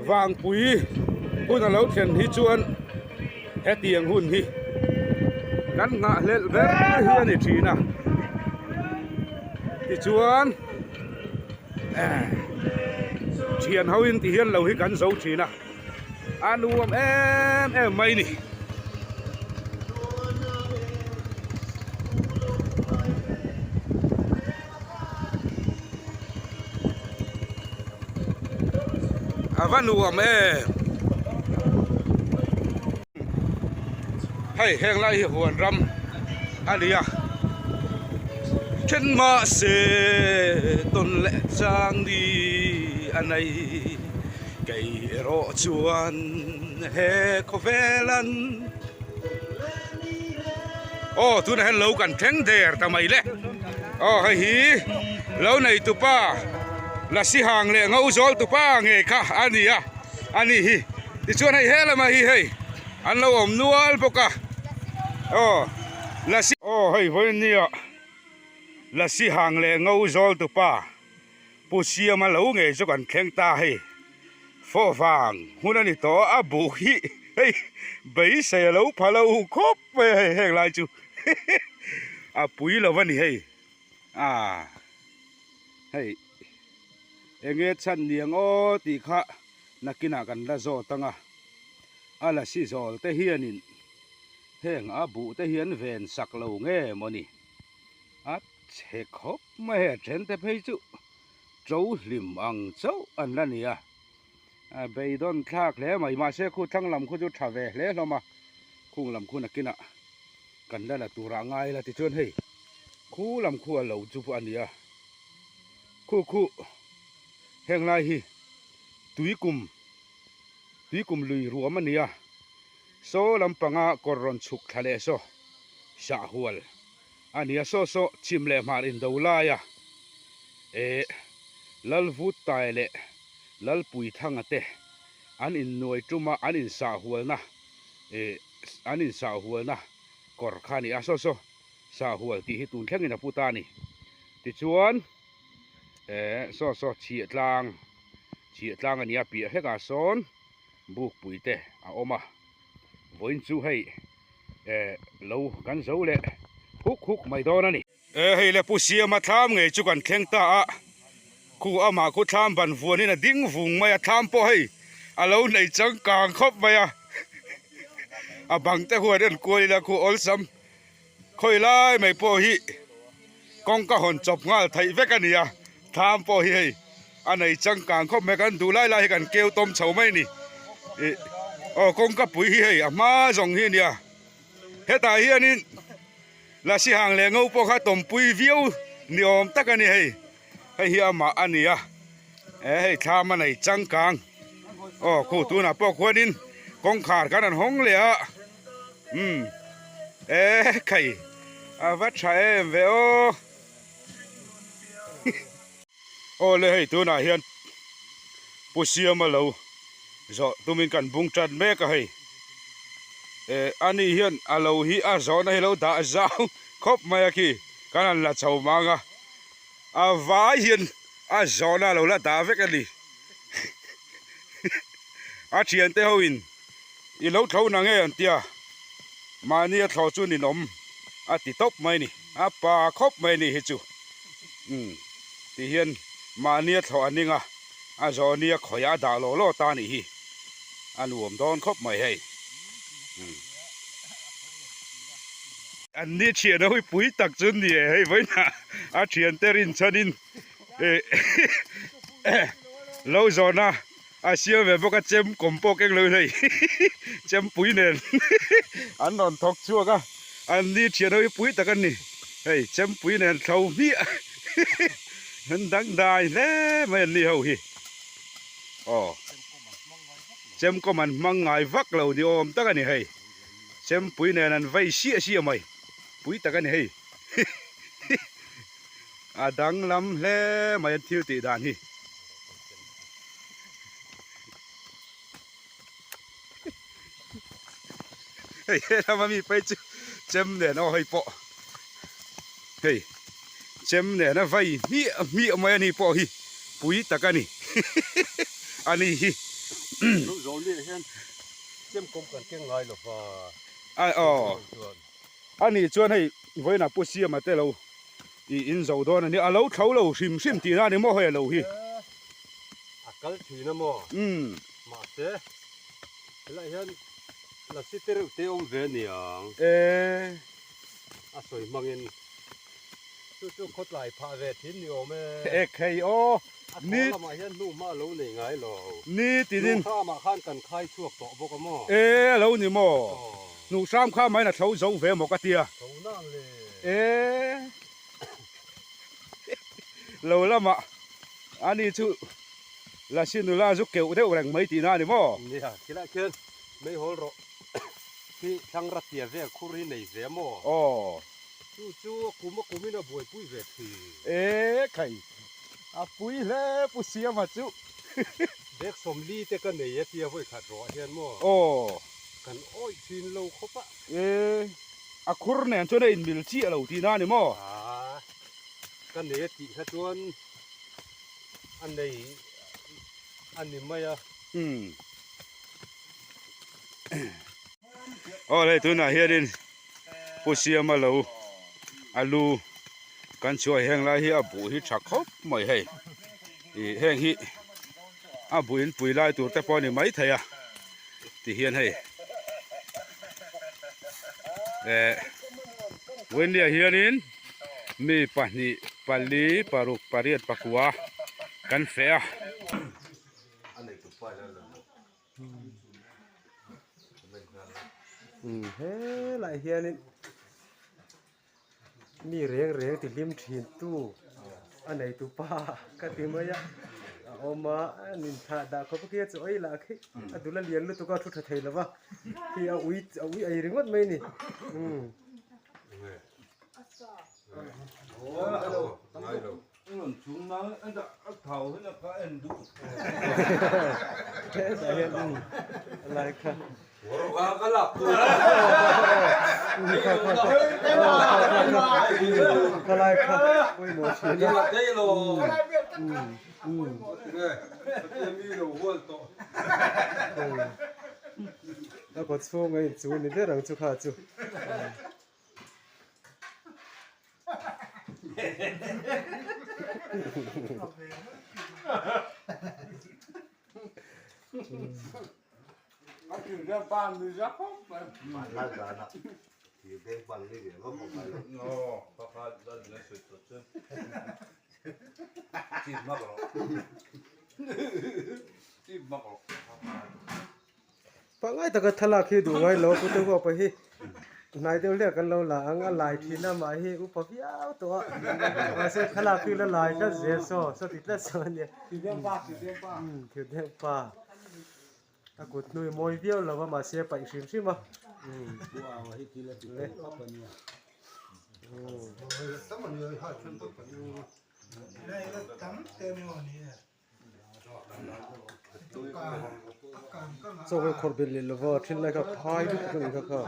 Vangpui hun a lo thlen hi chuan hetiang hun hi kan nghahhlelh ber hi a ni thin a, tichuan thian ho in ti hian lo hi kan zo thin a, a nuam em em mai ni. A va nuam em hei heng lai hi huan ram a ni a then mahse tawn leh chang ni a nei kei erawh chuan he khawvel an Aw tunah hian lo kan thleng der ta mai le aw hei hi lo nei tupa lasi hang leh ngo zawl tupa nge kha a ni a a ni hi tichuan hei helamah hi hei an lo awm nual bawk a aw lasi aw hei vawinia lasi hang leh ngo zawl tupa Pu Siama lo ngei chu kan thleng ta hei. Fawh vang hun a ni tawh a buh hi hei beisei a lo pha lo khawp mai a hei heng lai chu a pui lo a ni hei ah hei enge chhan niang aw tih kha nakinah kan la zawt ang a a la si zawl te hianin heng a buh te hian ven sak lo nge maw ni. A chhe khawp mai hei a then te phei chu to hlim ang chauh an la ni a, a beidawn thlak hle mai mahse khu thlang lam khu chu tha ve hle hlawm a, khung lam khu nakinah kan la la tur ah ngai ila tichuan hei khu lam khu a lo chu pawh a ni a, khu khu heng lai hi tuikum tuikum lui ruam a ni a, saw lampanga kawr rawn chhuk thla leh saw sahhual. A nia saw saw chhim leh hmar indo lai a, eh Lalvuttai leh Lalpuithanga te an innuai tum a, an insahhualna eh an insahhualna kawr kha a ni a, saw saw sahhual tih hi tun thlengin a pu ta a ni. Tichuan eh saw saw chhiahtlang chhiahtlang a nia piah hlekah sawn bukpui te a awm a. Vawiin chu hei eh lo kan zo leh huk huk mai dawn a ni. Eh hei le Pu Siama thlam ngei chu kan thleng ta a, khu amah khu thlam ban vuanin a ding vung mai a, thlam pawh hei a lo nei changkang khawp mai a, a bang te huan en kual ila khu awlsam khawi lai mai pawh hi kawngka hawn chawp nghal theih vek a ni a, thlam pawh hi hei a nei changkang khawp mai kan duh lai lai hi kan keu tawm chho mai a ni ih aw kawngka pui hi hei a hma zawng hi a nia hetah hianin lasi hang leh ngo pawh kha tawmpui viau ni awm tak a ni hei hei hi amah a ni a eh hei thlam a nei changkang aw khu tunah pawh khuanin kawngkhar khan an hawng leh a. Umm eh khai a va tha em ve aw aw le hei tunah hian pu siama lo zawh tumin kan bung tan mek a hei eh ani hian a lo hi a zawhna hi lo dah zau khawp mai a khi kan han la chho mang a a vai hian a zawhna a lo la dah vek a ni a thiante ho in. I lo thlo na nge an tia, mahni a thlo chu ninawm a ti tawp mai ni, a pa khawp mai ni hi chu umm ti hian mahni a thlo a ning a, a zawh ni a khawih a dah law law ta nih hi a nuam dawn khawp mai hei umm. An ni thian a hui pui tak chu ni e hei vawiinah a thiante rinchhanin eh lo zawhna A siam ve bawk a chem kawm pawh keng lo hei chempui nen an rawn thawk chhuak a an ni thian ho hi pui tak an ni hei chempui nen thlo hmiah an dangdai hle mai an ni ho hi aw chemkawm an hmang ngai vak lo ni awm tak a ni hei chempui nen an vei siah siah mai pui tak a ni hei a danglam hle mai an thil tih dan hi. Hei helama mi phei chu chem nen aw hei pawh hei chem nen a vai hmiah hmiah mai a ni pawh hi pui tak a ni a ni hi. Lo zawh ni ah hian chem kawm kan keng ngai lo va. A aw. A nih chuan hei vawiinah Pu Siama te lo ih in zo dawn a nia. A lo thlo lo hrim hrim tihna a ni maw hei a lo hi. A kal thin a maw? Umm. Mahse helaiah hian lasi te reuh te awm ve aniang. E. A sawi hmangin chu chu khawtlai phah ve thin ni awm e. Ek hei aw. A thaw lamah hian hnu hma a lo nei ngai lo. Ni tinin. Hnuh hramah khan kan khai chhuak tawh bawk a maw? E a lo ni maw? Hnuh hram kha main a thlo zo ve maw ka tia. Tho nang le. E lo lamah ani chu Lasi nula zu keuh deuh reng mai tihna a ni maw? Nia, khilaiah khian meihawl rawh hi thlang ratia vel khur hi nei ve a maw? Aw. Chu chu a kum a kumin a buaipui ve thin. E khai, a pui hle Pu Siama chu. Bag sawmli te ka nei a tia vawi khat rawh ah hian maw? Aw. Kan awih thin lo khawp a. E, a khur nen chuan a inmil chiah lo tihna a ni maw? Aa, ka nei a tih kha chuan a nei a ni mai a. Umm. Aw le tunah hianin Pu Siama lo a lu kan chhuah heng lai hi a buh hi tha khawp mai hei ih heng hi a buh in pui lai tur te pawh a ni mai thei a ti hian hei eh Wendy ah hianin mi pahnih pali paruk pariat pakua kan feh a. Helaiah hianin mi reng reng ti hlim thin tu a neitu pa ka ti mai a a awm a a nin thah dah khawp khi a chaw ei lah khi a dul a lian lutuk a thu tha thei lo va khi a ui a ui ei ringawt mai a ni umm. A kawt chhung a inchung ni ber ang chu kha chu. Pangngai taka thlalak hi duh ngai lo a pute huapa hi hnai deuh hlek an lo la ang a lai thin a mah hi upa viau tawh a mahse thlalak hi la lai tlat zel saw saw ti tlat saw a nia umm thil deuh pa a kut hnui mawi viau lo a mahse a paih hrim hrim a umm le Chaw hi khawrh belh leh lova then lai kha phai lutuk a ni kha kha.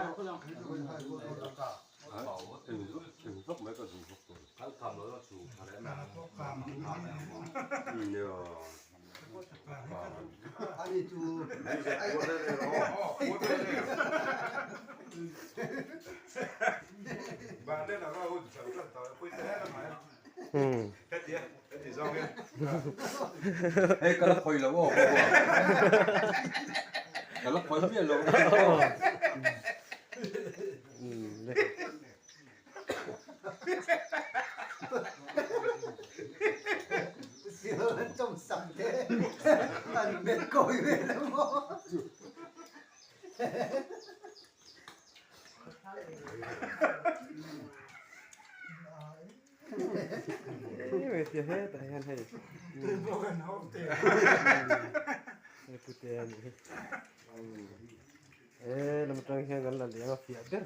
Hei ka la khawi lo aw ka la khawi miah lo Hetah hian hei hei pute a nih hi he lam atang hian kan la leng a fiah ber.